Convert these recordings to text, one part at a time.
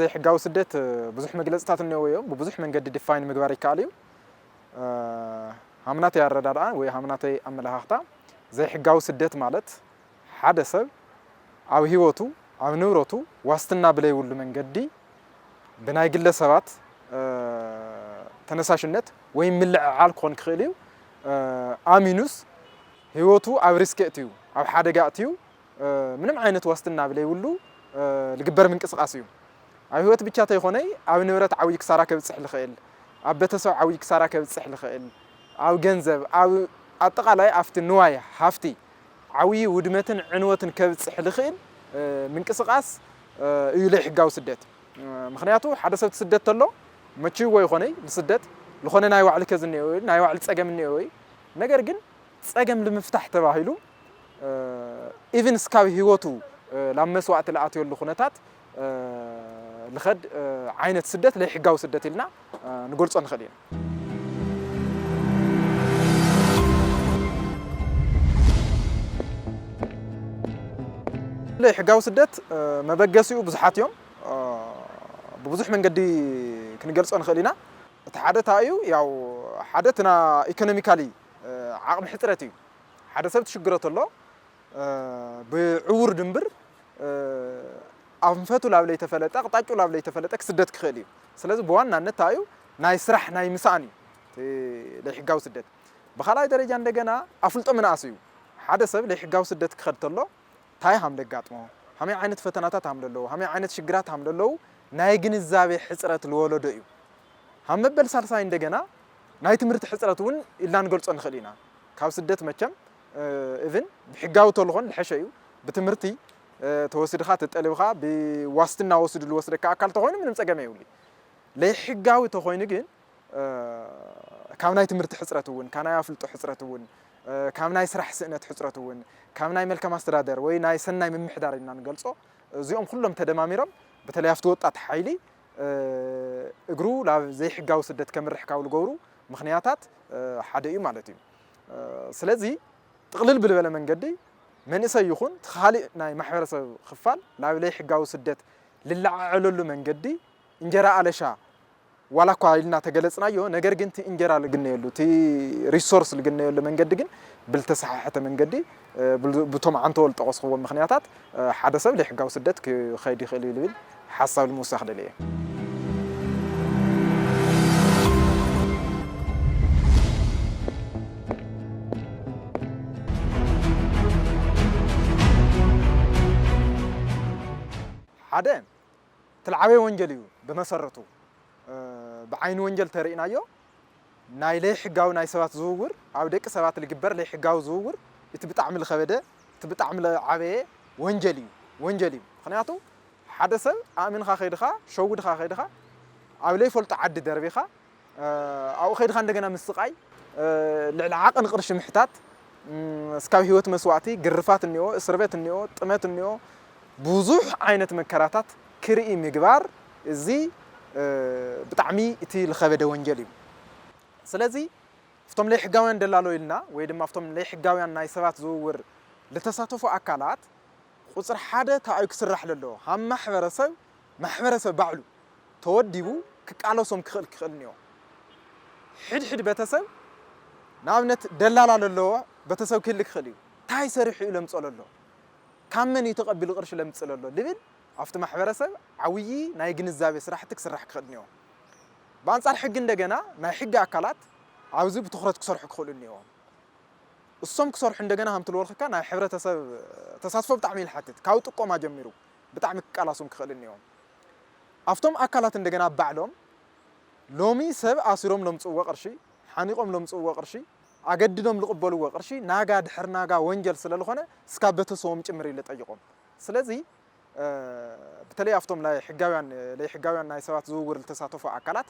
ዘይሕጋዊ ስደት ብዙሕ መግለፅታት እኒአዎ እዮም። ብብዙሕ መንገዲ ዲፋይን ምግባር ይከኣል እዩ። ሃምናተይ ኣረዳድኣ ወይ ሃምናተይ ኣመለኻኽታ ዘይሕጋዊ ስደት ማለት ሓደ ሰብ ኣብ ህይወቱ ኣብ ንብረቱ ዋስትና ብለይብሉ መንገዲ ብናይ ግለሰባት ተነሳሽነት ወይ ምልዕዓል ክኾን ክኽእል እዩ። ኣሚኑስ ህይወቱ ኣብ ሪስክ እትዩ ኣብ ሓደጋ እትዩ ምንም ዓይነት ዋስትና ብለይብሉ ዝግበር ምንቅስቃስ እዩ። ኣብ ህይወት ብቻ ተይኮነይ ኣብ ንብረት ዓብዪ ክሳራ ከብፅሕ ልኽእል፣ ኣብ ቤተሰብ ዓብዪ ክሳራ ከብፅሕ ልኽእል፣ ኣብ ገንዘብ ኣብ ኣጠቃላይ ኣብቲ ንዋይ ሃፍቲ ዓብዪ ውድመትን ዕንወትን ከብፅሕ ልኽእል ምንቅስቃስ እዩ ለይሕጋዊ ስደት። ምክንያቱ ሓደ ሰብ ትስደት ተሎ መችዎ ይኾነይ ልስደት ልኾነ ናይ ባዕሉ ከዝ እኒኦ ወይ ናይ ባዕሉ ፀገም እኒኦ ወይ ነገር ግን ፀገም ልምፍታሕ ተባሂሉ ኢቭን እስካብ ህይወቱ ላብ መስዋእቲ ልኣትየሉ ኩነታት ልኸድ ዓይነት ስደት ለይሕጋዊ ስደት ኢልና ንገልፆ ንኽእል ኢና። ለይሕጋዊ ስደት መበገሲኡ ብዙሓት እዮም። ብብዙሕ መንገዲ ክንገልፆ ንኽእል ኢና። እቲ ሓደ እንታይ እዩ? ያው ሓደ እቲ ና ኢኮኖሚካሊ ዓቕሚ ሕፅረት እዩ። ሓደ ሰብ ትሽግሮ ተሎ ብዕውር ድንብር ኣንፈቱ ላብ ለይተፈለጠ ኣቕጣጩ ላብ ለይተፈለጠ ክስደት ክኽእል እዩ። ስለዚ ብዋናነት እንታይ እዩ? ናይ ስራሕ ናይ ምሳኣን እዩ እቲ ለይሕጋዊ ስደት። ብካልኣይ ደረጃ እንደገና ኣፍልጦ ምንኣስ እዩ። ሓደ ሰብ ለይሕጋዊ ስደት ክኸድ ተሎ እንታይ ሃም ደጋጥሞ፣ ሃመይ ዓይነት ፈተናታት ሃም ለለዉ፣ ሃመይ ዓይነት ሽግራት ሃም ለለዉ ናይ ግንዛቤ ሕፅረት ልወለዶ እዩ። ሃም መበል ሳልሳይ እንደገና ናይ ትምህርቲ ሕፅረት እውን ኢልና ንገልፆ ንኽእል ኢና። ካብ ስደት መቸም እብን ብሕጋዊ ተልኾን ልሐሸ እዩ። ብትምህርቲ ተወሲድኻ ተጠሊብኻ ብዋስትና ወሲዱ ልወስደካ ኣካል ተኾይኑ ምንም ፀገም የብሉ። ለይሕጋዊ ተኾይኑ ግን ካብ ናይ ትምህርቲ ሕፅረት እውን ካብ ናይ ኣፍልጦ ሕፅረት እውን ካብ ናይ ስራሕ ስእነት ሕፅረት እውን ካብ ናይ መልካም ኣስተዳደር ወይ ናይ ሰናይ ምምሕዳር ኢልና ንገልፆ እዚኦም ኩሎም ተደማሚሮም በተለይ ኣብቲ ወጣት ሓይሊ እግሩ ናብ ዘይሕጋዊ ስደት ከምርሕ ካብ ዝገብሩ ምኽንያታት ሓደ እዩ ማለት እዩ። ስለዚ ጥቕልል ብልበለ መንገዲ መንእሰይ ይኹን እቲ ካልእ ናይ ማሕበረሰብ ክፋል ናብ ለይሕጋዊ ስደት ልለዓዓለሉ መንገዲ እንጀራ ኣለሻ ዋላ እኳ ኢልና ተገለፅናዮ፣ ነገር ግን እቲ እንጀራ ልግነየሉ እቲ ሪሶርስ ልግነየሉ መንገዲ ግን ብልተሰሓሐተ መንገዲ ብቶም ዓንተወል ጠቐስኽዎም ምኽንያታት ሓደ ሰብ ለይሕጋዊ ስደት ክኸይድ ይኽእል እዩ ልብል ሓሳብ ንምውሳኽ ደልየ። ሓደ ትልዓበየ ወንጀል እዩ ብመሰረቱ ብዓይኒ ወንጀል ተርእናዮ ናይ ለይሕጋዊ ናይ ሰባት ዝውውር ኣብ ደቂ ሰባት ልግበር ለይሕጋዊ ዝውውር እቲ ብጣዕሚ ልኸበደ እቲ ብጣዕሚ ልዓበየ ወንጀል እዩ። ወንጀል እዩ። ምክንያቱ ሓደ ሰብ ኣእምንካ ከይድኻ ሸውድካ ከይድኻ ኣብ ለይፈልጦ ዓዲ ደርቢኻ ኣብኡ ከይድኻ እንደገና ምስቃይ ልዕሊ ዓቐን ቅርሺ ምሕታት እስካብ ህይወት መስዋእቲ ግርፋት እኒኦ እስርቤት እኒኦ ጥመት እኒኦ ብዙሕ ዓይነት መከራታት ክርኢ ምግባር እዚ ብጣዕሚ እቲ ልኸበደ ወንጀል እዩ። ስለዚ እፍቶም ለይሕጋውያን ደላሎ ኢልና ወይ ድማ እፍቶም ለይሕጋውያን ናይ ሰባት ዝውውር ልተሳተፉ ኣካላት ቁፅሪ ሓደ ታኣዩ ክስራሕ ለለዎ ሃብ ማሕበረሰብ ማሕበረሰብ ባዕሉ ተወዲቡ ክቃለሶም ክኽእል ክኽእል እኒኦ። ሕድሕድ ቤተሰብ ንኣብነት ደላላ ለለዎ ቤተሰብ ክህሊ ክኽእል እዩ። እንታይ ሰሪሑ እዩ ለምፅኦ ለሎ? ካብ መን እዩ ተቐቢሉ ቅርሺ ለምፅእ ለሎ? ልብል ኣብቲ ማሕበረሰብ ዓብዪ ናይ ግንዛቤ ስራሕቲ ክስራሕ ክኽእል እኒኦ። ብኣንፃር ሕጊ እንደገና ናይ ሕጊ ኣካላት ኣብዚ ብትኹረት ክሰርሑ ክኽእሉ እኒኦ። እሶም ክሰርሑ እንደገና ከም ትልወልክካ ናይ ሕብረተሰብ ተሳትፎ ብጣዕሚ ይልሓትት ካብ ጥቆማ ጀሚሩ ብጣዕሚ ክቃላሶም ክኽእል እኒኦም። ኣብቶም ኣካላት እንደገና ባዕሎም ሎሚ ሰብ ኣሲሮም ለምፅእዎ ቅርሺ ሓኒቆም ለምፅእዎ ቅርሺ ኣገድዶም ልቕበልዎ ቅርሺ ናጋ ድሕር ናጋ ወንጀል ስለልኾነ እስካብ ቤተሰቦም ጭምር ኢለ ጠይቆም። ስለዚ ብተለይ ኣብቶም ናይ ሕጋውያን ለይ ሕጋውያን ናይ ሰባት ዝውውር ዝተሳተፉ ኣካላት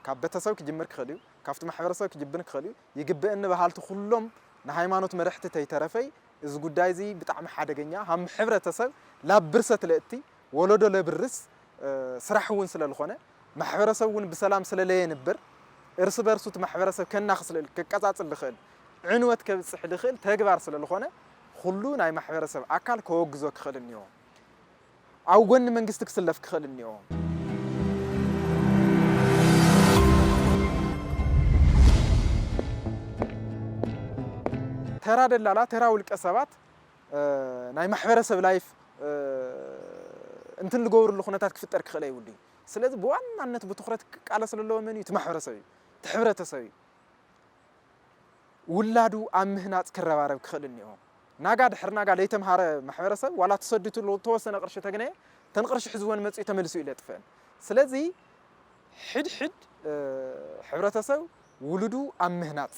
ካብ ቤተሰብ ክጅምር ክኽእል እዩ፣ ካብቲ ማሕበረሰብ ክጅብን ክኽእል እዩ። ይግበእኒ በሃልቲ ኩሎም ንሃይማኖት መረሕቲ ተይተረፈይ እዚ ጉዳይ እዚ ብጣዕሚ ሓደገኛ ሃም ሕብረተሰብ ላብ ብርሰት ለእቲ ወለዶ ለብርስ ስራሕ እውን ስለልኾነ ማሕበረሰብ እውን ብሰላም ስለለየንብር እርስ በርሱ እቲ ማሕበረሰብ ከናኽስ ልእል ከቀጻጽል ልኽእል ዕንወት ከብፅሕ ልኽእል ተግባር ስለልኾነ ኩሉ ናይ ማሕበረሰብ ኣካል ከወግዞ ክኽእል እኒኦ። ኣብ ጎኒ መንግስቲ ክስለፍ ክኽእል እኒኦ። ተራ ደላላ፣ ተራ ውልቀ ሰባት፣ እ፣ ናይ ማሕበረሰብ ላይፍ፣ እ፣ እንትን ዝገብርሉ ኩነታት ክፍጠር ክኽእል ኣይብሉ እዩ። ስለዚ ብዋናነት ብትኹረት ክቃለስ ዘለዎ መን እዩ? እቲ ማሕበረሰብ እዩ፣ እቲ ሕብረተሰብ እዩ። ውላዱ ኣብ ምህናጽ ክረባረብ ክኽእል እኒኦ። ናጋ ድሕሪ ናጋ ለይተምሃረ ማሕበረሰብ፣ ዋላ ተሰዲቱ ዝተወሰነ ቅርሺ ተግነየ፣ ተን ቅርሺ ሒዝወን መጺኡ ተመልሱ እዩ ለጥፈን። ስለዚ ሕድሕድ፣ እ፣ ሕብረተሰብ ውሉዱ ኣብ ምህናጽ፣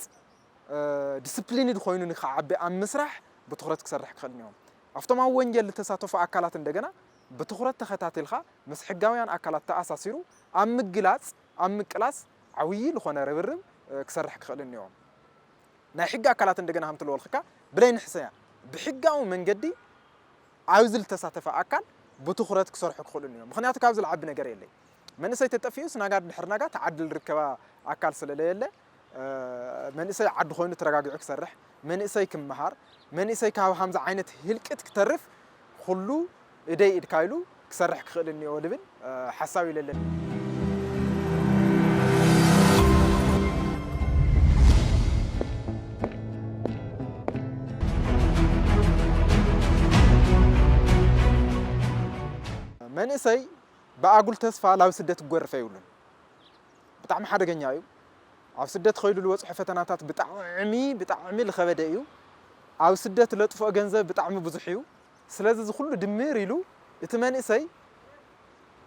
እ፣ ዲስፕሊንድ ኮይኑ ንክዓቢ ኣብ ምስራሕ ብትኹረት ክሰርሕ ክኽእል እኒኦ። ኣብቶም ኣብ ወንጀል ዝተሳተፉ ኣካላት እንደገና ብትኹረት ተኸታቲልካ ምስ ሕጋውያን ኣካላት ተኣሳሲሩ ኣብ ምግላጽ፣ ኣብ ምቅላስ ዓብዪ ዝኾነ ርብርብ፣ እ፣ ክሰርሕ ክኽእል እኒኦ። ናይ ሕጊ ኣካላት እንደገና ከም ትለወልክካ ብለይ ንሕሰያ ብሕጋዊ መንገዲ ኣብዚ ዝተሳተፈ ኣካል ብትኹረት ክሰርሑ ክኽእሉ እዮም። ምኽንያቱ ካብዚ ዝዓቢ ነገር የለይ። መንእሰይ ተጠፊኡ ስናጋድ ድሕር ናጋ ተዓድል ርከባ ኣካል ስለለየለ፣ እ፣ መንእሰይ ዓዲ ኮይኑ ተረጋጊዑ ክሰርሕ፣ መንእሰይ ክመሃር፣ መንእሰይ ካብ ሃምዚ ዓይነት ህልቅት ክተርፍ ኩሉ እደይ ኢድካ ኢሉ ክሰርሕ ክኽእል እኒኦ ልብል፣ እ፣ ሓሳብ ኢለለኒ። መንእሰይ ብኣጉል ተስፋ ላብ ስደት ክጎርፈ ይብሉን። ብጣዕሚ ሓደገኛ እዩ። ኣብ ስደት ኸይዱ ዝወፅሑ ፈተናታት ብጣዕሚ፣ ብጣዕሚ ዝኸበደ እዩ። ኣብ ስደት ለጥፍኦ ገንዘብ ብጣዕሚ ብዙሕ እዩ። ስለዚ እዚ ኩሉ ድምር ኢሉ እቲ መንእሰይ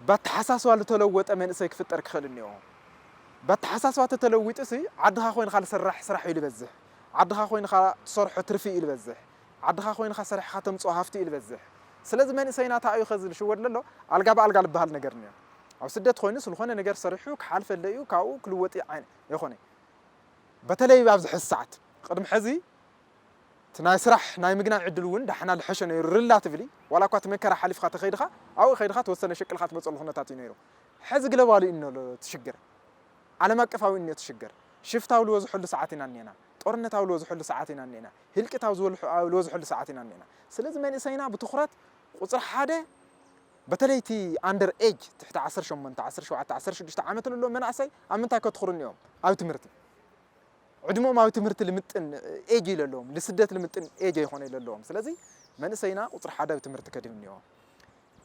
ባተሓሳስባ ዝተለወጠ መንእሰይ ክፍጠር ክኽእል እኒኦ። ባተሓሳስባ ተተለዊጡ ሲ ዓድኻ ኮይንካ ዝስራሕ ስራሕ እዩ ዝበዝሕ። ዓድኻ ኮይንካ ትሰርሖ ትርፊ እዩ ዝበዝሕ። ዓድኻ ኮይንካ ሰሪሕኻ ተምፅኦ ሃፍቲ እዩ ዝበዝሕ። ስለዚ መንእሰይና እንታይ እዩ ኸዚ ዝሽወድ ዘሎ? ኣልጋ ብኣልጋ ዝበሃል ነገር እኒኦ። ኣብ ስደት ኮይኑ ዝኾነ ነገር ሰሪሑ ክሓልፈለ እዩ፣ ካብኡ ክልወጥ እዩ ዓይነ-፣ ይኾነ። በተለይ ኣብዚ ሕዚ ሰዓት፣ ቅድሚ ሕዚ እቲ ናይ ስራሕ ናይ ምግናይ ዕድል እውን ዳሕና ዝሐሸ ነይሩ፣ ርላ ትብሊ፣ ዋላ እኳ እቲ መከራ ሓሊፍካ ተኸይድኻ፣ ኣብኡ ከይድኻ ተወሰነ ሸቅልካ ትመፀሉ ኩነታት እዩ ነይሩ። ሕዚ ግለባሉ እዩ እኖ እቲ ሽግር። ዓለም ኣቀፋዊ እዩ እቲ ሽግር። ሽፍታው ዝበዝሐሉ ሰዓት ኢና እኒና። ጦርነታዊ ዝበዝሐሉ ሰዓት ኢና እኒና። ህልቂታዊ ዝበዝሐ-፣ ዝበዝሐሉ ሰዓት ኢና እኒና። ስለዚ መንእሰይና ብትኹረት ቁፅሪ ሓደ በተለይ እቲ ኣንደር ኤጅ ትሕቲ ዓሰርተ ሸሞንተ፣ ዓሰርተ ሸውዓተ፣ ዓሰርተ ሽዱሽተ ዓመት ለሎ መናእሰይ ኣብ ምንታይ ከትኹሩ እኒኦም? ኣብ ትምህርቲ። ዕድመኦም ኣብ ትምህርቲ ልምጥን ኤጅ እዩ ለለዎም፣ ልስደት ልምጥን ኤጅ ኣይኮነ ለለዎም። ስለዚ መንእሰይና ቁፅሪ ሓደ ኣብ ትምህርቲ ከድህብ እኒኦ።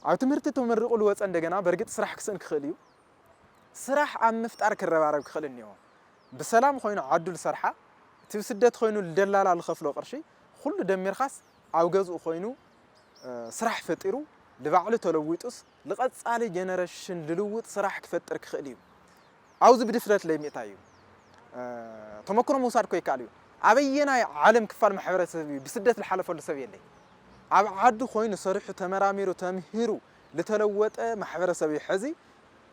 ኣብ ትምህርቲ ተመሪቑ ልወፀ እንደገና በርግጥ ስራሕ ክስእን ክኽእል እዩ። ስራሕ ኣብ ምፍጣር ክረባረብ ክኽእል እኒኦ። ብሰላም ኮይኑ ዓዱ ልሰርሓ፣ እቲ ብስደት ኮይኑ ልደላላ ልኸፍሎ ቅርሺ፣ ኩሉ ደሚርካስ ኣብ ገዝኡ ኮይኑ፣ እ፣ ስራሕ ፈጢሩ ልባዕሉ ተለዊጡስ ልቐጻሊ ጀነሬሽን ልልውጥ ስራሕ ክፈጥር ክኽእል እዩ። ኣብዚ ብድፍረት ለይ ምእታይ እዩ። እ፣ ተመክሮ ምውሳድ እኮ ይከኣል እዩ። ኣበየናይ ዓለም ክፋል ማሕበረሰብ እዩ ብስደት ልሓለፈሉ ሰብ የለይ። ኣብ ዓዱ ኮይኑ ሰሪሑ፣ ተመራሚሩ፣ ተምሂሩ ልተለወጠ ማሕበረሰብ እዩ። ሕዚ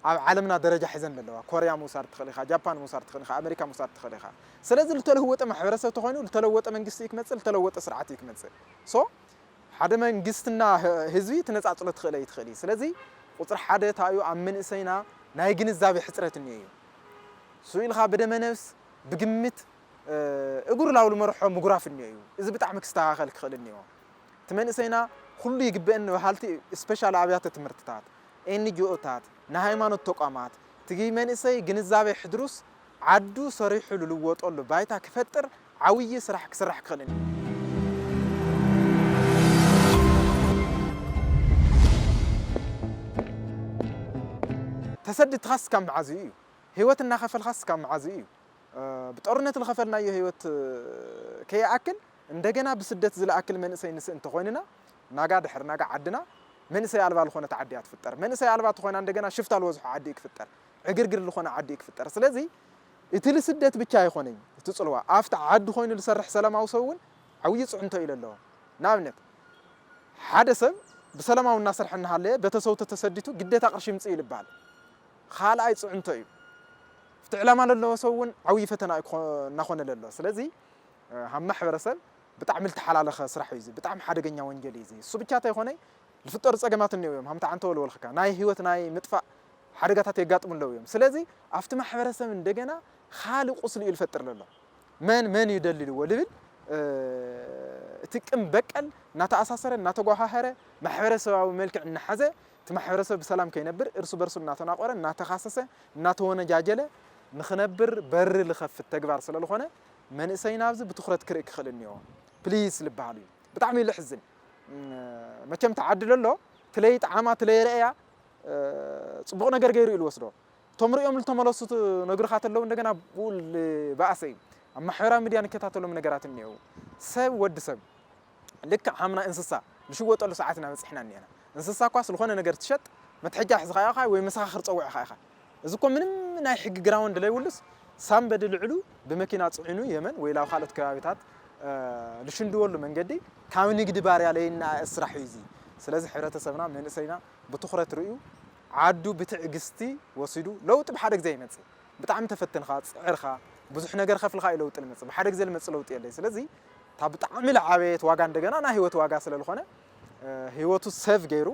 ኣብ ዓለምና ደረጃ ሒዘን ዘለዋ፣ ኮርያ ምውሳድ ትኽእል ኢኻ፣ ጃፓን ምውሳድ ትኽእል ኢኻ፣ ኣመሪካ ምውሳድ ትኽእል ኢኻ። ስለዚ ልተለወጠ ማሕበረሰብ ተኾይኑ፣ ልተለወጠ መንግስቲ እዩ ክመጽእ፣ ልተለወጠ ስርዓት እዩ ክመጽእ። ሶ፣ ሓደ መንግስትና ህ-፣ ህዝቢ ትነጻጽሎ ትኽእል ኣይትኽእል እዩ። ስለዚ ቁጽሪ ሓደ እንታይ እዩ? ኣብ መንእሰይና ናይ ግንዛቤ ሕጽረት እኒኦ እዩ። ስኡ ኢልካ ብደመ ነብስ፣ ብግምት፣ እ፣ እግሩ ላው ልመርሖ ምጉራፍ እኒኦ እዩ። እዚ ብጣዕሚ ክስተኻኸል ክኽእል እኒኦ። እቲ መንእሰይና ኩሉ ይግበአኒ በሃልቲ ስፔሻል ኣብያተ ትምህርትታት፣ ኤን ጂ ኦታት፣ ናይ ሃይማኖት ተቋማት፣ እቲ መንእሰይ ግንዛቤ ሕድሩስ ዓዱ ሰሪሑ ልልወጠሉ ባይታ ክፈጥር ዓብዪ ስራሕ ክስራሕ ክኽእል እዩ። ተሰዲድካስ ካብ መዓዝ እዩ? ህይወት እናኸፈልካስ ካብ መዓዝ እዩ? እ፣ ብጦርነት ዝኸፈልናዮ ህይወት፣ እ፣ ከይኣክል እንደገና ብስደት ዝለኣክል መንእሰይ ንስእ እንተኾይንና፣ ናጋ ድሕር ናጋ ዓድና መንእሰይ ኣልባ ዝኾነት ዓዲ እያ ትፍጠር። መንእሰይ ኣልባ ተኾይና እንደገና ሽፍታ ዝበዝሖ ዓዲ እዩ ክፍጠር። ዕግርግር ዝኾነ ዓዲ እዩ ክፍጠር። ስለዚ እቲ ልስደት ብቻ ኣይኾነይ እቲ ጽልዋ። ኣብቲ ዓዲ ኮይኑ ልሰርሕ ሰላማዊ ሰብ እውን ዓብዪ ጽዕንቶ እዩ ለለዎ። ንኣብነት፣ ሓደ ሰብ ብሰላማዊ እናሰርሐ እናሃለየ ቤተሰቡ ተተሰዲቱ ግዴታ ቅርሺ ይምጽእ እዩ ልበሃል። ካልኣይ ጽዕንቶ እዩ። እቲ ዕላማ ለለዎ ሰብ እውን ዓብዪ ፈተና እዩ ክኾ-፣ እናኾነ ለሎ። ስለዚ፣ እ፣ ሃብ ማሕበረሰብ ብጣዕሚ ልተሓላለኸ ስራሕ እዩ እዚ። ብጣዕሚ ሓደገኛ ወንጀል እዩ እዚ። እሱ ብቻ እንተይኮነይ፣ ልፍጠሩ ጸገማት እኒኦ እዮም። ሃምታ ዓንተ ወልወልኽካ። ናይ ህይወት ናይ ምጥፋእ ሓደጋታት የጋጥሙ ኣለዉ እዮም። ስለዚ፣ ኣብቲ ማሕበረሰብ እንደገና ካልእ ቁስሊ እዩ ልፈጥር ለሎ። መን መን እዩ ደሊልዎ ልብል፣ እ፣ እቲ ቅም በቀል እናተኣሳሰረ፣ እናተጓሃሃረ፣ ማሕበረሰባዊ መልክዕ እናሓዘ፣ እቲ ማሕበረሰብ ብሰላም ከይነብር፣ እርሱ በርሱ እናተናቆረ፣ እናተኻሰሰ፣ እናተወነጃጀለ ንኽነብር በሪ ልኸፍት ተግባር ስለ ዝኾነ፣ መንእሰይና ኣብዚ ብትኹረት ክርኢ ክኽእል እኒኦ። ፕሊስ ዝበሃል እዩ። ብጣዕሚ እዩ ልሕዝን። መቸም ተዓድለ ኣሎ ትለይ ጣዕማ ትለይ ረእያ ጽቡቕ ነገር ገይሩ እዩ ልወስዶ። እቶም ርእዮም ልተመለሱ ነግርኻ ተለዉ እንደገና ብኡ ልበኣሰ እዩ። ኣብ ማሕበራዊ ሚድያ ንከታተሎም ነገራት እኒአው። ሰብ ወዲ ሰብ ልክዕ ሃምና እንስሳ ዝሽወጠሉ ሰዓት ኢና በፂሕና እኒአና። እንስሳ እኳ ስለኾነ ነገር ትሸጥ መትሐጃ ሕዝኻ ኢኻ ወይ መሰኻኽር ፀውዕኻ ኢኻ። እዚ እኮ ምንም ናይ ሕጊ ግራውንድ ለይብሉስ ሳምበዲ ልዕሉ ብመኪና ፅዒኑ የመን ወይ ላብ ካልኦት ከባቢታት ልሽንድወሉ መንገዲ ካብ ንግዲ ባርያ ለይናኣእስ ስራሕ እዩ እዚ። ስለዚ ሕብረተሰብና መንእሰይና ብትኹረት ርእዩ ዓዱ ብትዕግስቲ ወሲዱ ለውጢ ብሓደ ግዜ ይመፅእ። ብጣዕሚ ተፈትንኻ ፅዕርካ ብዙሕ ነገር ከፍልካ እዩ ለውጢ ልመፅእ። ብሓደ ግዜ ልመፅእ ለውጢ የለይ። ስለዚ እታ ብጣዕሚ ልዓበየት ዋጋ እንደገና ናይ ህይወት ዋጋ ስለልኾነ ህይወቱ ሰቭ ገይሩ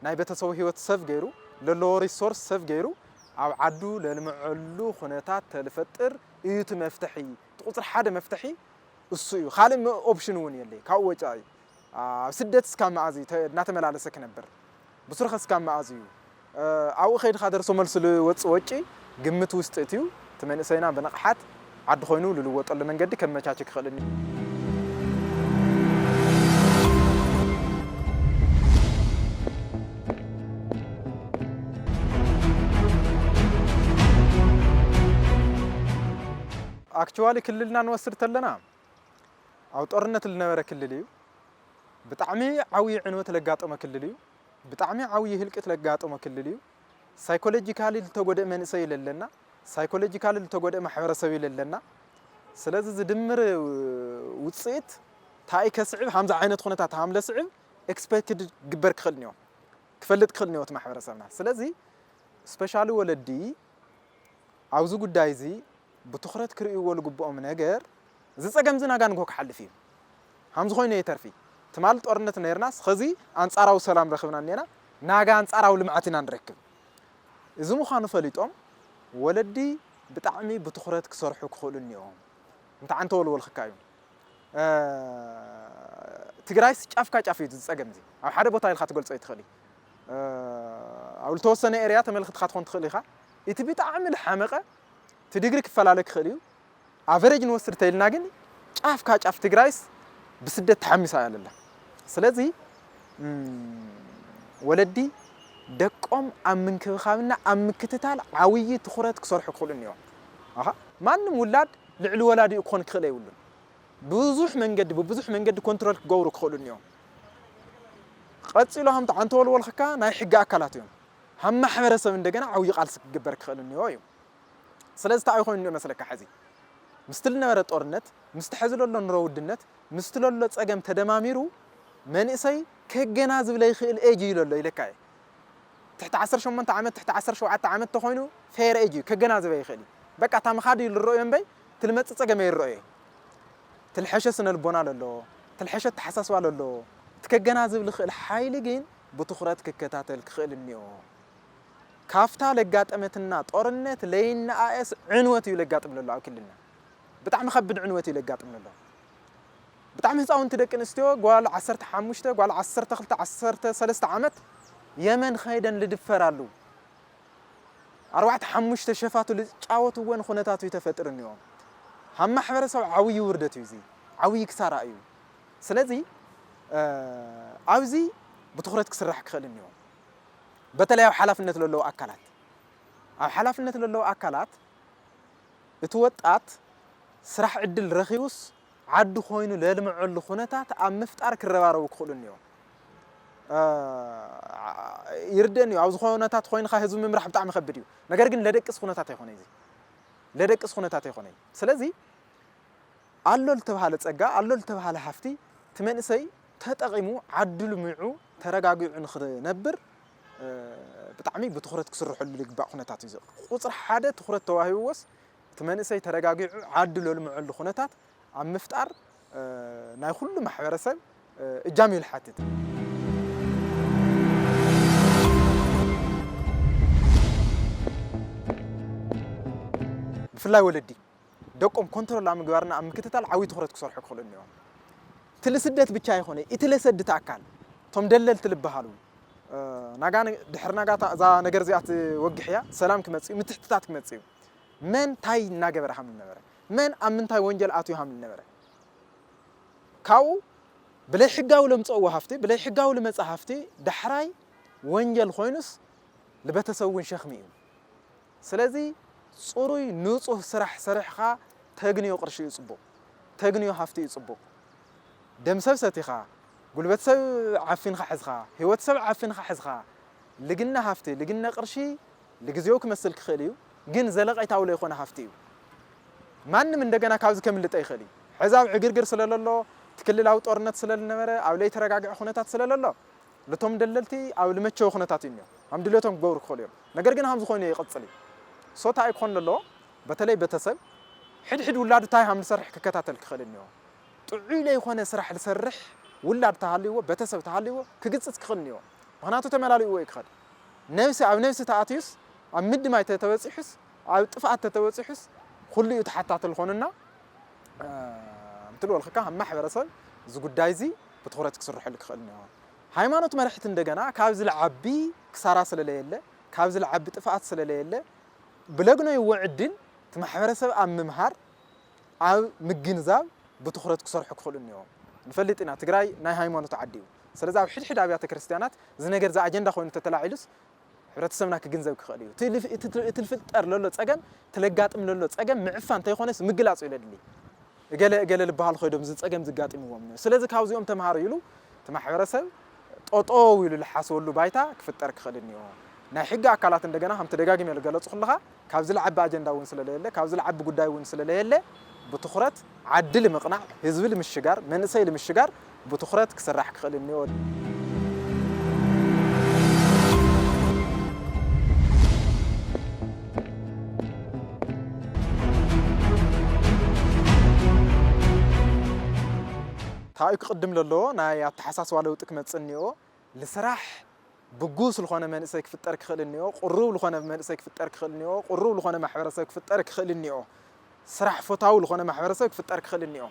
ናይ ቤተሰቡ ህይወት ሰቭ ገይሩ ለለዎ ሪሶርስ ሰቭ ገይሩ ኣብ ዓዱ ለልምዐሉ ኩነታት ተልፈጥር እዩ እቲ መፍትሒ። እቲ ቁፅሪ ሓደ መፍትሒ እሱ እዩ። ካልእ ኦፕሽን እውን የለይ ካብኡ ወፃኢ። ኣብ ስደት እስካብ መኣዝ እዩ እናተመላለሰ ክነብር? ብሱርኸ እስካብ መኣዝ እዩ ኣብኡ ከይድካ ደርሶ መልሱ ልወፅእ ወጪ ግምት ውስጥ እትዩ። እቲ መንእሰይና ብንቕሓት ዓዲ ኮይኑ ልልወጠሉ መንገዲ ከመቻች ክኽእልኒ። ኣክቹዋሊ ክልልና ንወስድ ተለና ኣብ ጦርነት ልነበረ ክልል እዩ። ብጣዕሚ ዓብዪ ዕንወት ለጋጠመ ክልል እዩ። ብጣዕሚ ዓብዪ ህልቂት ለጋጠመ ክልል እዩ። ሳይኮሎጂካሊ ልተጎድአ መንእሰይ ለለና፣ ሳይኮሎጂካሊ ልተጎድአ ማሕበረሰብ እዩ ለለና። ስለዚ ዝድምር ውፅኢት ታይ ከስዕብ ሃምዚ ዓይነት ኩነታት ሃምለ ስዕብ ኤክስፔክትድ ግበር ክኽእል እኒኦ ክፈልጥ ክኽእል እኒኦ እቲ ማሕበረሰብና። ስለዚ ስፔሻሊ ወለዲ ኣብዚ ጉዳይ እዚ ብትኹረት ክርእይዎ ዝግብኦም ነገር፣ እዚ ጸገም እዚ ናጋ ንግሆ ክሓልፍ እዩ። ሃምዚ ኮይኑ ኣይተርፊ። ትማል ጦርነት ነይርናስ፣ ኸዚ ኣንጻራዊ ሰላም ረኽብና እኔና፣ ናጋ ኣንጻራዊ ልምዓት ኢና ንረክብ። እዚ ምዃኑ ፈሊጦም፣ ወለዲ ብጣዕሚ ብትኹረት ክሰርሑ ክኽእሉ እኒኦም። እንተ ዓንተ ወልወልኽካ እዩ። ትግራይስ ጫፍካ ጫፍ እዩ ዝፀገም እዚ። ኣብ ሓደ ቦታ ኢልካ ትገልፆ ይትኽእል እዩ። ኣብ ዝተወሰነ ኤርያ ተመልክትካ ትኾን ትኽእል ኢኻ። እቲ ብጣዕሚ ዝሓመቐ እቲ ዲግሪ ክፈላለ ክኽእል እዩ። ኣቨሬጅ ንወስድ ተይልና ግን ጫፍካ ጫፍ ትግራይስ ብስደት ተሓሚሳ እያ ለላ። ስለዚ ወለዲ ደቆም ኣብ ምንክብኻብና ኣብ ምክትታል ዓብዪ ትኹረት ክሰርሑ ክኽእሉ እኒኦም። ኣኻ ማንም ውላድ ልዕሊ ወላዲኡ ክኾን ክኽእል ኣይብሉን። ብዙሕ መንገዲ ብብዙሕ መንገዲ ኮንትሮል ክገብሩ ክኽእሉ እኒኦም። ቀፂሉ ሃምቲ ዓንተ ወልወልኽካ ናይ ሕጊ ኣካላት እዮም። ሃብ ማሕበረሰብ እንደገና ዓብዪ ቃልሲ ክግበር ክኽእል እኒኦ እዩ። ስለዚ እንታይ ኮይኑ መስለካ ሕዚ ምስቲ ልነበረ ጦርነት ምስቲ ሕዚ ለሎ ኑሮ ውድነት ምስቲ ለሎ ፀገም ተደማሚሩ መንእሰይ ከገናዝብ ለይኽእል ኤጅ እዩ ለሎ ኢለካ እየ። ትሕቲ ዓሰርተ ሸሞንተ ዓመት ትሕቲ ዓሰርተ ሸውዓተ ዓመት ተኾይኑ ፌር ኤጅ እዩ ከገናዝበ ይኽእል እዩ። በቃ እታ ምኻድ እዩ ዝረኦ እምበይ ትልመፅእ ፀገም ኣይረኦየ። ትልሐሸ ስነ ልቦና ለሎ ትልሐሸ ተሓሳስባ ለሎ ትከገናዝብ ልኽእል ሓይሊ ግን ብትኹረት ክከታተል ክኽእል እኒኦ። ካፍታ ለጋጠመትና ጦርነት ለይነኣእስ ዕንወት እዩ ለጋጥም ለሎ ኣብ ክልልና። ብጣዕሚ ከብድ ዕንወት እዩ ለጋጥም ለሎ። ብጣዕሚ ህፃውንቲ ደቂ ኣንስትዮ ጓል ዓሰርተ ሓሙሽተ ጓል ዓሰርተ ክልተ ዓሰርተ ሰለስተ ዓመት የመን ኸይደን ልድፈራሉ ኣርባዕተ ሓሙሽተ ሸፋቱ ልጫወትወን ኩነታት እዩ ተፈጥሩ እኒኦ። ሃብ ማሕበረሰብ ዓብዪ ውርደት እዩ እዚ። ዓብዪ ክሳራ እዩ። ስለዚ ኣብዚ ብትኹረት ክስራሕ ክኽእል እኒኦ። በተለይ ኣብ ሓላፍነት ለለዉ ኣካላት ኣብ ሓላፍነት ለለዉ ኣካላት እቲ ወጣት ስራሕ ዕድል ረኺቡስ ዓዱ ኮይኑ ለልምዐሉ ኩነታት ኣብ ምፍጣር ክረባረቡ ክኽእሉ እኒኦም። ይርደን እዩ ኣብዚ ኩነታት ኮይንካ ህዝቢ ምምራሕ ብጣዕሚ ከብድ እዩ። ነገር ግን ለደቅስ ኩነታት ኣይኮነ እዚ ለደቅስ ኩነታት ኣይኮነ። ስለዚ ኣሎ ልተባሃለ ጸጋ ኣሎ ልተባሃለ ሃፍቲ እቲ መንእሰይ ተጠቒሙ ዓዱ ልሚዑ ተረጋጊዑ ንኽነብር ብጣዕሚ ብትኹረት ክስርሐሉ ዝግባእ ኩነታት እዩ። ቁፅሪ ሓደ ትኹረት ተዋሂብዎስ እቲ መንእሰይ ተረጋጊዑ ዓዱ ለልምዐሉ ኩነታት ኣብ ምፍጣር ናይ ኩሉ ማሕበረሰብ እጃም እዩ ዝሓትት። ብፍላይ ወለዲ ደቆም ኮንትሮል ኣብ ምግባርና ኣብ ምክትታል ዓብዪ ትኹረት ክሰርሑ ክኽእሉ እኒኦም። እቲ ልስደት ብቻ ኣይኮነ፣ እቲ ለሰድት ኣካል እቶም ደለልቲ ልበሃሉ ናጋ ድሕሪ ናጋ እዛ ነገር እዚኣ ትወግሕ እያ፣ ሰላም ክመፅእ እዩ፣ ምትሕትታት ክመፅእ እዩ። መን ታይ እናገበረ ሃም ነበረ፣ መን ኣብ ምንታይ ወንጀል ኣትዩ ሃም ነበረ። ካብኡ ብለይ ሕጋዊ ለምፀእዎ ሃፍቲ፣ ብለይ ሕጋዊ ልመፀ ሃፍቲ ዳሕራይ ወንጀል ኮይኑስ ልበተሰብ እውን ሸኽሚ እዩ። ስለዚ ፅሩይ ንፁህ ስራሕ ሰሪሕኻ ተግንዮ ቅርሺ እዩ ፅቡቕ፣ ተግንዮ ሃፍቲ እዩ ፅቡቕ። ደም ሰብ ሰቲኻ፣ ጉልበት ሰብ ዓፊንካ ሕዝኻ፣ ህይወት ሰብ ዓፊንካ ሕዝኻ፣ ልግነ ሃፍቲ፣ ልግነ ቅርሺ ልግዜኡ ክመስል ክኽእል እዩ፣ ግን ዘለቐይታዊ ለይኮነ ሃፍቲ እዩ። ማንም እንደገና ካብዚ ከምልጠ ይኽእል እዩ። ሕዚ ኣብ ዕግርግር ስለለሎ፣ እቲ ክልላዊ ጦርነት ስለልነበረ፣ ኣብ ለይተረጋግዐ ኩነታት ስለለሎ፣ ነቶም ደለልቲ ኣብ ልመቸወ ኩነታት እዩ እኒኦ። ከም ድልየቶም ክገብሩ ክኽእሉ እዮም። ነገር ግን ከምዚ ኮይኑ ይቕጽል እዩ። ሶ እንታይ ክኾን ኣለዎ? በተለይ ቤተሰብ ሕድሕድ ውላዱ እንታይ ከም ዝሰርሕ ክከታተል ክኽእል እኒኦ። ጥዑይ ለይኮነ ስራሕ ዝሰርሕ ውላድ ተሃልይዎ፣ ቤተሰብ ተሃልይዎ ክግጽጽ ክኽእል እኒኦ። ምኽንያቱ ተመላሊእዎ እዩ ክኸድ። ነብሲ ኣብ ነብሲ ተኣትዩስ፣ ኣብ ምድማይ ተተበጺሑስ፣ ኣብ ጥፍኣት ተተበጺሑስ፣ ኩሉ እዩ ተሓታቲ ዝኾንና። እ፣ እንትልወልክካ ከም ማሕበረሰብ እዚ ጉዳይ እዚ ብትኹረት ክስርሐሉ ክኽእል እኒኦ። ሃይማኖት መርሕቲ እንደገና ካብ ዝለዓቢ ክሳራ ስለለየለ፣ ካብ ዝለዓቢ ጥፍኣት ስለለየለ፣ ብለግኖ ይዎ ዕድል እቲ ማሕበረሰብ ኣብ ምምሃር፣ ኣብ ምግንዛብ ብትኹረት ክሰርሑ ክኽእሉ እኒኦም። ንፈልጥ ኢና፣ ትግራይ ናይ ሃይማኖት ዓዲ እዩ። ስለዚ ኣብ ሕድሕድ ኣብያተ ክርስቲያናት እዚ ነገር እዚ ኣጀንዳ ኮይኑ ተተላዒሉስ፣ ሕብረተሰብና ክግንዘብ ክኽእል እዩ። እቲ ልፍ-፣ እቲ፣ እቲ ልፍጠር ለሎ ጸገም፣ እቲ ለጋጥም ለሎ ጸገም ምዕፋ እንተይኮነስ ምግላጽ እዩ ለድሊ። እገለ እገለ ልበሃል ኮይዶም እዚ ጸገም ዝጋጥምዎም እዩ። ስለዚ ካብዚኦም ተምሃሩ ኢሉ እቲ ማሕበረሰብ ጠጠው ኢሉ ዝሓስበሉ ባይታ ክፍጠር ክኽእል እኒኦ። ናይ ሕጊ ኣካላት እንደገና ከምቲ ደጋጊመ ዝገለጹ ከለኻ ካብ ዝለዓቢ ኣጀንዳ እውን ስለለየለ፣ ካብ ዝለዓቢ ጉዳይ እውን ስለለየለ ብትኹረት ዓዲ ልምቕናዕ፣ ህዝቢ ልምሽጋር፣ መንእሰይ ልምሽጋር ብትኹረት ክስራሕ ክኽእል እኒኦ። እንታይ ክቕድም ለለዎ? ናይ ኣተሓሳስባ ለውጢ ክመጽእ እኒኦ። ልስራሕ ብጉስ ልኾነ መንእሰይ ክፍጠር ክኽእል እኒኦ፣ ቅሩብ ልኾነ መንእሰይ ክፍጠር ክኽእል እኒኦ፣ ቅሩብ ልኾነ ማሕበረሰብ ክፍጠር ክኽእል እኒኦ፣ ስራሕ ፈታዊ ልኾነ ማሕበረሰብ ክፍጠር ክኽእል እኒኦ።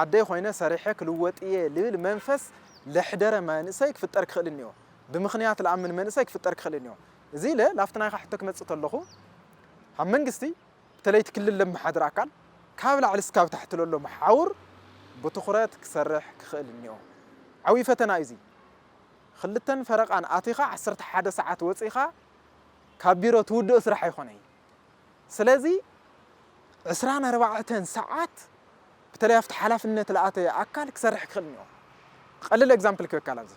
ዓደይ ኮይነ ሰሪሐ ክልወጥ እየ ልብል መንፈስ ለሕደረ መንእሰይ ክፍጠር ክኽእል እኒኦ። ብምኽንያት ልኣምን መንእሰይ ክፍጠር ክኽእል እኒኦ። እዚ ኢለ ላፍቲ ናይኻ ሕቶ ክመጽእ ተለኹ፣ ኣብ መንግስቲ በተለይ እቲ ክልል ለመሓድር ኣካል ካብ ላዕሊ እስካብ ታሕቲ ለሎ መሓውር ብትኹረት ክሰርሕ ክኽእል እኒኦ። ዓብዪ ፈተና እዩ እዚ። ክልተን ፈረቓን ኣቲኻ ዓሰርተ ሓደ ሰዓት ወፂኻ ካብ ቢሮ ትውድኦ ስራሕ ኣይኮነይ። ስለዚ ዕስራን ኣርባዕተን ሰዓት በተለይ ኣብቲ ሓላፍነት ለኣተ ኣካል ክሰርሕ ክኽእል እኒኦ። ቀልል ኤግዛምፕል ክበካ ኣብዚ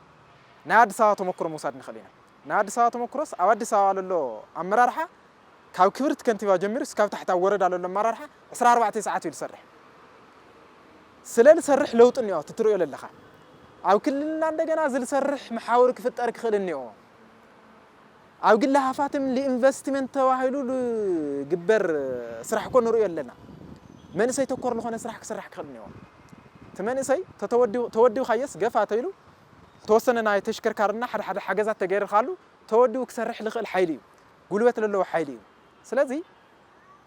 ናይ ኣዲስ ኣበባ ተመክሮ ምውሳድ ንኽእል ኢና። ናይ ኣዲስ ኣበባ ተመክሮስ ኣብ ኣዲስ ኣበባ ለሎ ኣመራርሓ ካብ ክብርቲ ከንቲባ ጀሚሩ እስካብ ታሕቲ ኣብ ወረዳ ለሎ ኣመራርሓ ዕስራ ኣርባዕተ ሰዓት እዩ ዝሰርሕ። ስለ ዝሰርሕ ለውጢ እኒኦ፣ እቲ ትርእዮ ለለኻ። ኣብ ክልልና እንደገና እዚ ዝሰርሕ መሓውር ክፍጠር ክኽእል እኒኦ። ኣብ ግሊ ሃፋትም ንኢንቨስትመንት ተባሂሉ ዝግበር ስራሕ እኮ ንርእዮ ኣለና። መንእሰይ ተኮር ዝኾነ ስራሕ ክስራሕ ክኽእል እኒኦ። እቲ መንእሰይ ተተወዲቡ-፣ ተወዲብካዮስ ገፋ ተይሉ ዝተወሰነ ናይ ተሽከርካርና ሓደ ሓደ ሓገዛት ተገይርካሉ ተወዲቡ ክሰርሕ ዝኽእል ሓይሊ እዩ። ጉልበት ዘለዎ ሓይሊ እዩ። ስለዚ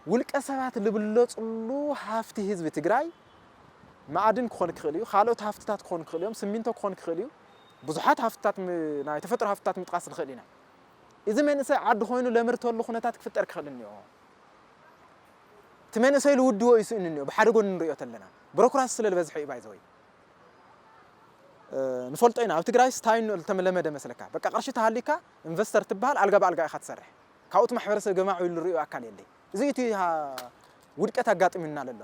ውልቀ ሰባት ልብለጽሉ ሃፍቲ ህዝቢ ትግራይ ማዕድን ክኾን ክኽእል እዩ፣ ካልኦት ሃፍትታት ክኾን ክኽእል እዮም፣ ስሚንቶ ክኾን ክኽእል እዩ። ብዙሓት ሃፍትታት ም-፣ ናይ ተፈጥሮ ሃፍትታት ምጥቃስ ንኽእል ኢና። እዚ መንእሰይ ዓዲ ኮይኑ ለምርተሉ ኩነታት ክፍጠር ክኽእል እኒኦ። እቲ መንእሰይ ልውድቦ እዩ ስእኒ እኒኦ፣ ብሓደ ጎኒ ንሪኦ ተለና። ብሮክራሲ ስለ ዝበዝሐ እዩ ባይዘወይ። እ፣ ንፈልጦ ኢና፣ ኣብ ትግራይ ስታይ እንኦ ልተለመደ መስለካ። በቃ ቅርሺ ተሃሊካ ኢንቨስተር ትበሃል፣ ኣልጋ ብኣልጋ ኢኻ ትሰርሕ። ካብኡ እቲ ማሕበረሰብ ገማዕ ኢሉ ዝሪኦ ኣካል የለይ። እዚ እቲ ሃ-፣ ውድቀት ኣጋጢሙና ለሎ።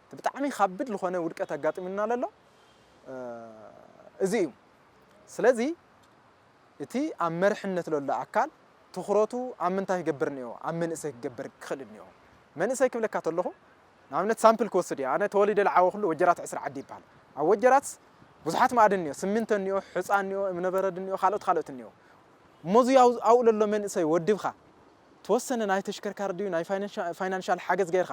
እቲ ብጣዕሚ ካብድ ዝኾነ ውድቀት ኣጋጢሙና ለሎ፣ እ፣ እዚ እዩ። ስለዚ እቲ ኣብ መርሕነት ለሎ ኣካል ትኹረቱ ኣብ ምንታይ ክገብር እኒኦ? ኣብ መንእሰይ ክገብር ክኽእል እኒኦ። መንእሰይ ክብለካ ተለኹ፣ ንኣብነት ሳምፕል ክወስድ እየ። ኣነ ተወሊደ ዝዓበኹሉ ወጀራት ዕስራ ዓዲ ይበሃል። ኣብ ወጀራት ብዙሓት ማዕድን እኒኦ፣ ስሚንቶ እኒኦ፣ ሑፃ እኒኦ፣ እምነበረድ እኒኦ፣ ካልኦት ካልኦት እኒኦ። እሞ እዚ ኣብ-፣ ኣብኡ ለሎ መንእሰይ ወዲብኻ፣ ተወሰነ ናይ ተሽከርካሪ ድዩ፣ ናይ ፋይናንሻ-፣ ፋይናንሻል ሓገዝ ገይርካ፣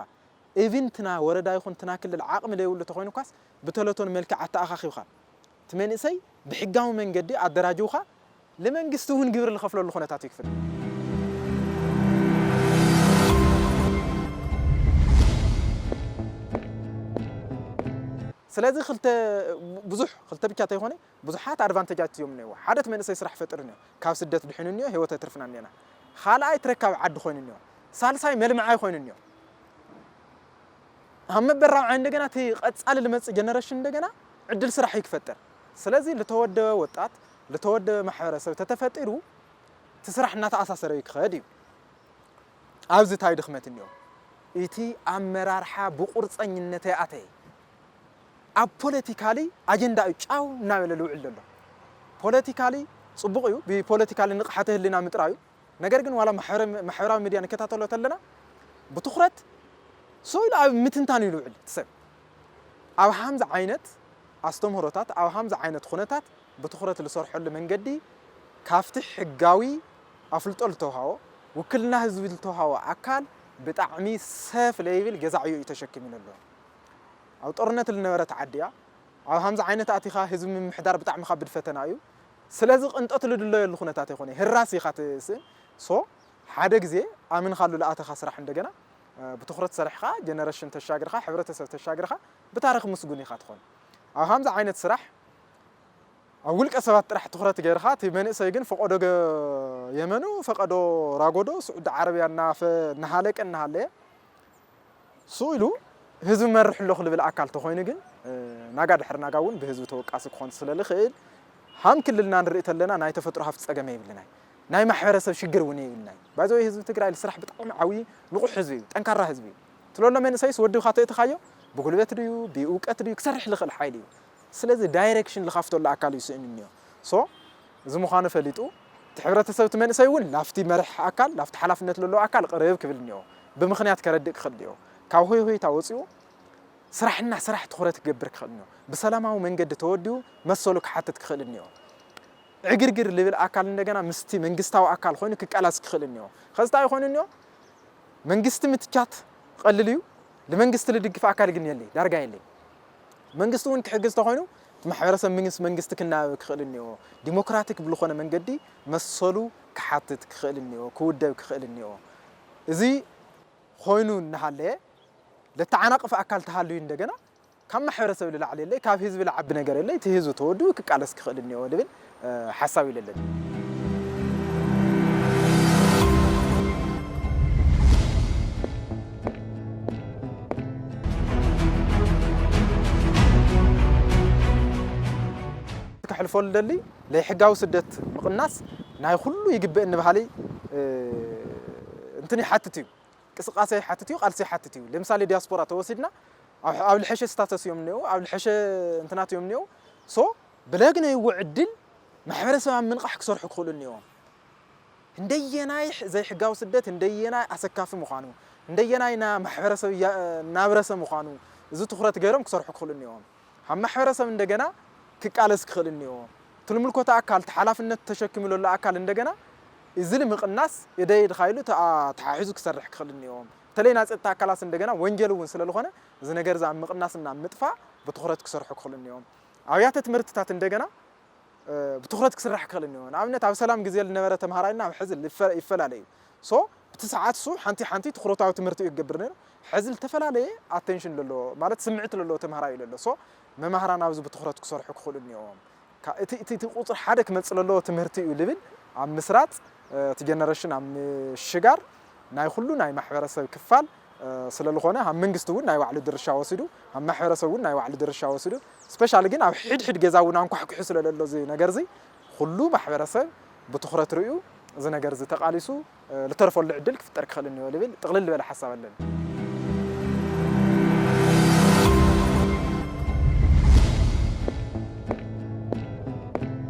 ኢቪን ትና ወረዳ ይኹን ትና ክልል ዓቕሚ ለይብሉ ተኾይኑ እኳስ ብተለቶን መልክዕ ኣተኣኻኺብካ፣ እቲ መንእሰይ ብሕጋዊ መንገዲ ኣደራጅውካ፣ ንመንግስቲ እውን ግብሪ ዝኸፍለሉ ኩነታት ይክፍል። ስለዚ ክልተ፣ ብዙሕ፣ ክልተ ብቻ ተይኮነ፣ ብዙሓት ኣድቫንቴጃት እዮም እኒአዎ። ሓደ እቲ መንእሰይ ስራሕ ፈጥሩ እኒኦ፣ ካብ ስደት ድሒኑ እኒኦ፣ ህይወት ኣትርፍና እኒኦና። ካልኣይ ተረካቢ ዓዲ ኮይኑ እኒኦ። ሳልሳይ መልምዓይ ኮይኑ እኒኦ። ኣብ መበል ራብዓይ እንደገና እቲ ቀጻሊ ልመጽእ ጀነሬሽን እንደገና ዕድል ስራሕ እዩ ክፈጥር። ስለዚ ልተወደበ ወጣት፣ ልተወደበ ማሕበረሰብ ተተፈጢሩ እቲ ስራሕ እናተኣሳሰረ እዩ ክኸድ እዩ። ኣብዚ እንታይ ድኽመት እኒኦ? እቲ ኣመራርሓ ብቁርፀኝነት ኣይኣተየ። ኣብ ፖለቲካሊ ኣጀንዳ እዩ ጫው እናበለ ልውዕል ዘሎ። ፖለቲካሊ ጽቡቕ እዩ፣ ብፖለቲካሊ ንቕሓተ ህልና ምጥራዩ። ነገር ግን ዋላ ማሕበረ-፣ ማሕበራዊ ሚድያ ንከታተሎ ተለና ብትኹረት ሰው ኢሉ ኣብ ምትንታን እዩ ልውዕል እቲ ሰብ። ኣብ ሃምዚ ዓይነት ኣስተምህሮታት፣ ኣብ ሃምዚ ዓይነት ኩነታት ብትኹረት ልሰርሐሉ መንገዲ ካብቲ ሕጋዊ ኣፍልጦ ልተውሃቦ፣ ውክልና ህዝቢ ልተውሃቦ ኣካል ብጣዕሚ ሰፍ ለይብል ገዛዕዮ እዩ ተሸኪሙ ዘሎ። ኣብ ጦርነት ልነበረት ዓዲ እያ። ኣብ ሃምዚ ዓይነት ኣቲኻ ህዝቢ ምምሕዳር ብጣዕሚ ካብ ብድ ፈተና እዩ። ስለዚ ቅንጠት ልድለየሉ ኩነታት ይኾነ፣ ህራስ ኢኻ ትስእን። ሶ ሓደ ግዜ ኣምንኻሉ ልኣተኻ ስራሕ እንደገና፣ እ፣ ብትኹረት ሰሪሕኻ ጀነሬሽን ተሻግርኻ፣ ሕብረተሰብ ተሻግርኻ ብታሪኽ ምስጉን ኢኻ ትኾን። ኣብ ሃምዚ ዓይነት ስራሕ ኣብ ውልቀ ሰባት ጥራሕ ትኹረት ገይርኻ፣ እቲ መንእሰይ ግን ፈቐዶ ገ-፣ የመኑ፣ ፈቐዶ ራጎዶ፣ ስዑዲ ዓረብያ እናፈ-፣ እናሃለቀ እናሃለየ፣ ስኡ ኢሉ ህዝቢ መርሕ ኣለኹ ልብል ኣካል ተኾይኑ ግን፣ እ፣ ናጋ ድሕሪ ናጋ እውን ብህዝቢ ተወቃሲ ክኾን ስለ ልኽእል፣ ሃም ክልልና ንርኢ ተለና ናይ ተፈጥሮ ሃፍቲ ጸገም የብልናይ። ናይ ማሕበረሰብ ሽግር እውን የብልናይ። ባይዘወይ ህዝቢ ትግራይ ልስራሕ ብጣዕሚ ዓብዪ ንቑሕ ህዝቢ እዩ፣ ጠንካራ ህዝቢ እዩ። ትለሎ መንእሰይስ ወዲብካ ተእትኻዮ ብጉልበት ድዩ፣ ብእውቀት ድዩ ክሰርሕ ልኽእል ሓይሊ እዩ። ስለዚ ዳይሬክሽን ልኻፍተሉ ኣካል እዩ ስእን እኒኦ። ሶ፣ እዚ ምዃኑ ፈሊጡ፣ እቲ ሕብረተሰብ እቲ መንእሰይ እውን ላፍቲ መርሕ ኣካል፣ ላፍቲ ሓላፍነት ለለዎ ኣካል ቅርብ ክብል እኒኦ። ብምኽንያት ከረድእ ክኽእል እኒኦ። ካብ ሆይ ሆይታ ወፂኡ ስራሕና ስራሕ ትኹረት ክገብር ክኽእል እኒኦ። ብሰላማዊ መንገዲ ተወዲኡ መሰሉ ክሓትት ክኽእል እኒኦ። ዕግርግር ልብል ኣካል እንደገና ምስቲ መንግስታዊ ኣካል ኮይኑ ክቃላስ ክኽእል እኒኦ። ኸዚ እንታይ ኮይኑ እኒኦ? መንግስቲ ምትቻት ቀልል እዩ። ንመንግስቲ ልድግፍ ኣካል ግን የለይ፣ ዳርጋ የለይ። መንግስቲ እውን ክሕግዝ ተኾይኑ እቲ ማሕበረሰብ ምስ መንግስቲ ክናበብ ክኽእል እኒኦ። ዲሞክራቲክ ብልኾነ መንገዲ መሰሉ ክሓትት ክኽእል እኒኦ፣ ክውደብ ክኽእል እኒኦ። እዚ ኮይኑ እናሃለየ ለተዓናቕፍ ኣካል ተሃልዩ እንደገና ካብ ማሕበረሰብ ልላዕሊ የለይ፣ ካብ ህዝቢ ልዓቢ ነገር የለይ። እቲ ህዝቢ ተወዲኡ ክቃለስ ክኽእል እኒኦ ልብል፣ እ፣ ሓሳብ እዩ ለለኒ። ክሕልፈሉ ደሊ ለይሕጋዊ ስደት ምቕናስ ናይ ኩሉ ይግበእኒ በሃሊ፣ እ፣ እንትን ይሓትት እዩ። ቅስቃሴ ይሓትት እዩ፣ ቃልሲ ይሓትት እዩ። ለምሳሌ ዲያስፖራ ተወሲድና ኣብ፣ ኣብ ልሐሸ ስታተስ እዮም እኒኦ፣ ኣብ ልሐሸ እንትናት እዮም እኒኦ። ሶ ብለግነይዎ ዕድል ማሕበረሰብ ኣብ ምንቃሕ ክሰርሑ ክኽእሉ እኒኦ። እንደየናይ ሕ-፣ ዘይሕጋዊ ስደት እንደየናይ ኣሰካፊ ምዃኑ፣ እንደየናይ ና ማሕበረሰብ እያ-፣ እናብረሰ ምዃኑ፣ እዚ ትኹረት ገይሮም ክሰርሑ ክኽእሉ እኒኦም። ኣብ ማሕበረሰብ እንደገና ክቃለስ ክኽእል እኒኦ። እቲ ልምልኮተ ኣካል፣ እቲ ሓላፍነት ተሸኪሙ ዘሎ ኣካል እንደገና እዚ ንምቕናስ እደይ ድኻ ኢሉ ተኣ-፣ ተሓሒዙ ክሰርሕ ክኽእል እኒኦ። በተለይ ናይ ጸጥታ ኣካላት እንደገና ወንጀል እውን ስለ ዝኾነ፣ እዚ ነገር እዚ ኣብ ምቕናስና ኣብ ምጥፋእ ብትኹረት ክሰርሑ ክኽእሉ እኒኦም። ኣብያተ ትምህርትታት እንደገና፣ እ፣ ብትኹረት ክስራሕ ክኽእል እኒኦ። ንኣብነት፣ ኣብ ሰላም ግዜ ዝነበረ ተምሃራይና ኣብ ሕዚ ልፈ-፣ ይፈላለ እዩ። ሶ፣ እቲ ሰዓት እሱ ሓንቲ ሓንቲ ትኹረታዊ ትምህርቲ እዩ ክገብር ነይሩ። ሕዚ ዝተፈላለየ ኣቴንሽን ዘለዎ፣ ማለት ስምዕት ዘለዎ ተምሃራይ እዩ ለሎ። ሶ፣ መማህራን ኣብዚ ብትኹረት ክሰርሑ ክኽእሉ እኒኦዎም። ካ-፣ እቲ፣ እቲ፣ እቲ ቁፅሪ ሓደ ክመፅእ ለለዎ ትምህርቲ እዩ ልብል ኣብ ምስራፅ፣ እ፣ እቲ ጀነሬሽን ኣብ ምሽጋር ናይ ኩሉ ናይ ማሕበረሰብ ክፋል፣ እ፣ ስለ ዝኾነ፣ ኣብ መንግስቲ እውን ናይ ባዕሉ ድርሻ ወሲዱ፣ ኣብ ማሕበረሰብ እውን ናይ ባዕሉ ድርሻ ወሲዱ፣ ስፔሻሊ ግን ኣብ ሕድሕድ ገዛ እውን ኣንኳሕኩሑ ስለ ለሎ እዚ ነገር እዚ፣ ኩሉ ማሕበረሰብ ብትኹረት ርእዩ እዚ ነገር እዚ ተቓሊሱ፣ እ፣ ልተርፈሉ ዕድል ክፍጠር ክኽእል እኒኦ ልብል ጥቕልል ዝበለ ሓሳብ ኣለኒ።